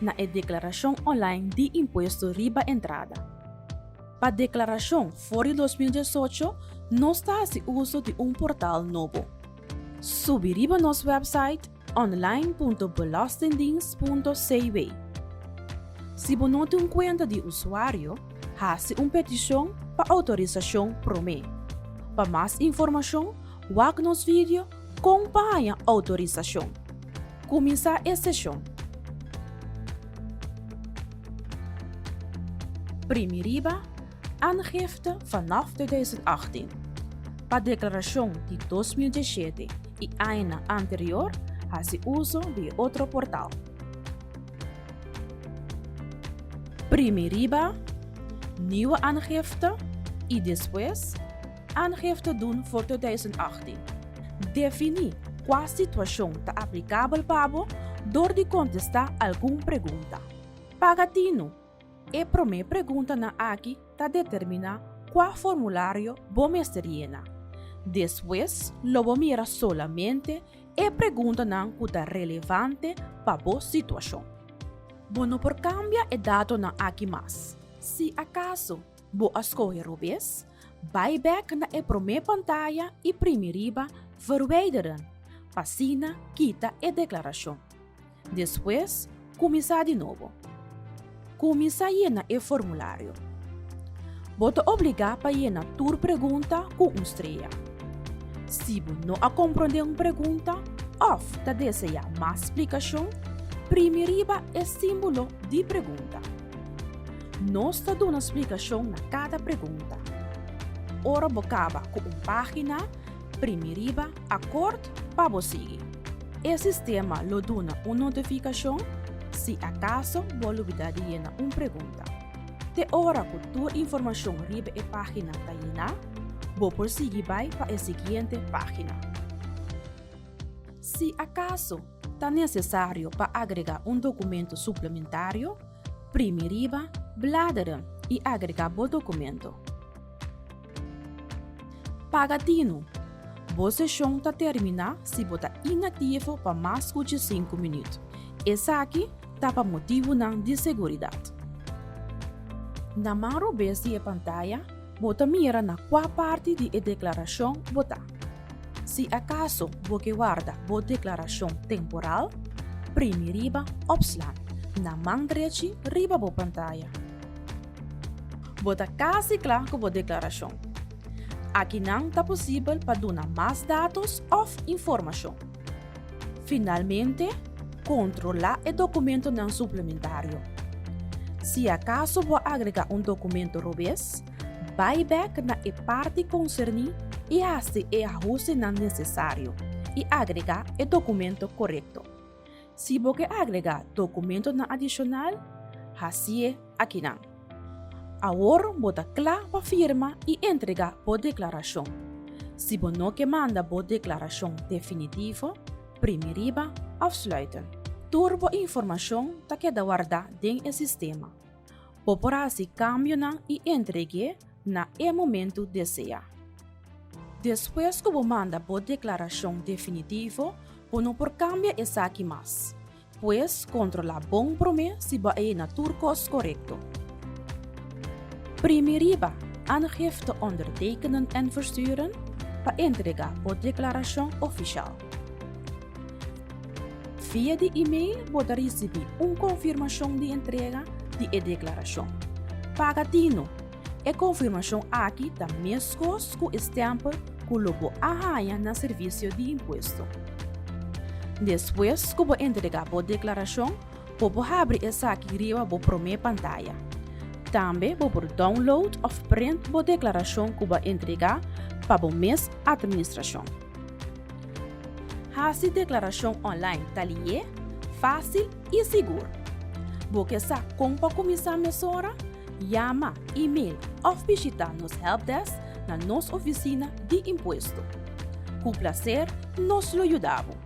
na e deklarashon online di impuesto riba entrada. Pa deklarashon for di 2018 nos ta hasi uso di un portal nobo. Subi riba nos website online.belastingdienst.cw. Si bo no tin un kuenta di usuario, hasi un petishon pa outorisashon promé. Pa mas informashon, wak nos video Kon pa haña outorisashon. Kuminsá e seshon. Primi riba Aangifte vanaf 2018. Pa deklarashon di 2017 i añanan anterior, hasi uso di e otro portal. Primi riba Nieuwe aangifte i despues Aangifte doen voor 2018. Definí kua situashon ta aplikabel pa bo dor di kontestá algun pregunta. Paga tinu! E promé preguntanan aki ta determiná kua formulario bo mester yena. Despues lo bo mira solamente e preguntanan ku ta relevante pa bo situashon. Bo no por kambia e datonan aki mas. Si akaso bo a skohe robes, bai bèk na e promé pantaya i primi riba Verwijderen pa asina kita e deklarashon. Despues, kuminsá di nobo. Kuminsá yena e formulario. Bo ta obligá pa yena tur pregunta ku un strea. Si bo no a komprondé un pregunta òf ta deseá mas splikashon, primi riba e símbolo di pregunta. Nos ta duna splikashon na kada pregunta. Ora bo kaba ku un página, primi riba Akort pa bo sigui. E sistema lo duna un notifikashon si akaso bo lubidá di yena un pregunta. Te ora ku tur informashon riba e página ta yená, bo por sigui bai pa e siguiente página. Si akaso ta nesesario pa agregá un dokumento suplementario, primi riba Bladeren i agregá bo dokumento. Paga tinu! Bo seshon ta terminá si bo ta inaktivo pa mas ku 15 minüt. Esaki ta pa motibunan di seguridat. Na man robes di e pantaya, bo ta mira na kua parti di e deklarashon bo ta. Si akaso bo ke warda bo deklarashon temporal, primi riba Opslaan na man drechi riba bo pantaya. Bo ta kasi kla ku bo deklarashon. Akinan ta posibel pa duna mas datos òf informashon. Finalmente, kontrolá e dokumentonan suplementario. Si akaso bo a agregá un dokumento robes, bai bèk na e parti konserní i hasi e ahustenan nesesario i agregá e dokumento korekto. Si bo ke agregá dokumentonan adishonal, hasié akinan. Awor bo ta kla pa firma i entregá bo deklarashon. Si bo no ke manda bo deklarashon definitivo, primi riba Afsluiten. Tur bo informashon ta keda wardá den e sistema. Bo por hasi kambionan i entreg'é na e momentu deseá. Despues ku bo manda bo deklarashon definitivo, bo no por kambia esaki mas. Pues kontrolá bon promé si bo a yena tur kos korekto. Primi riba Aangifte ondertekenen en versturen pa entregá bo deklarashon ofishal. Via di e-mail bo ta risibí un konfirmashon di entrega di e deklarashon. Paga tinu! E konfirmashon aki ta meskos ku e stèmpel ku lo bo a haña na Servisio di Impuesto. Despues ku bo entregá bo deklarashon, bo por habri esaki riba bo promé pantaya. Tambe bo por download òf print bo deklarashon ku bo a entregá pa bo mes atministrashon. Hasi deklarashon online ta lié, fásil i sigur. Bo ke sa kon pa kuminsá mesora? Yama, email òf bishitá nos helpdesk na nos ofisina di impuesto. Ku plaser nos lo yuda bo!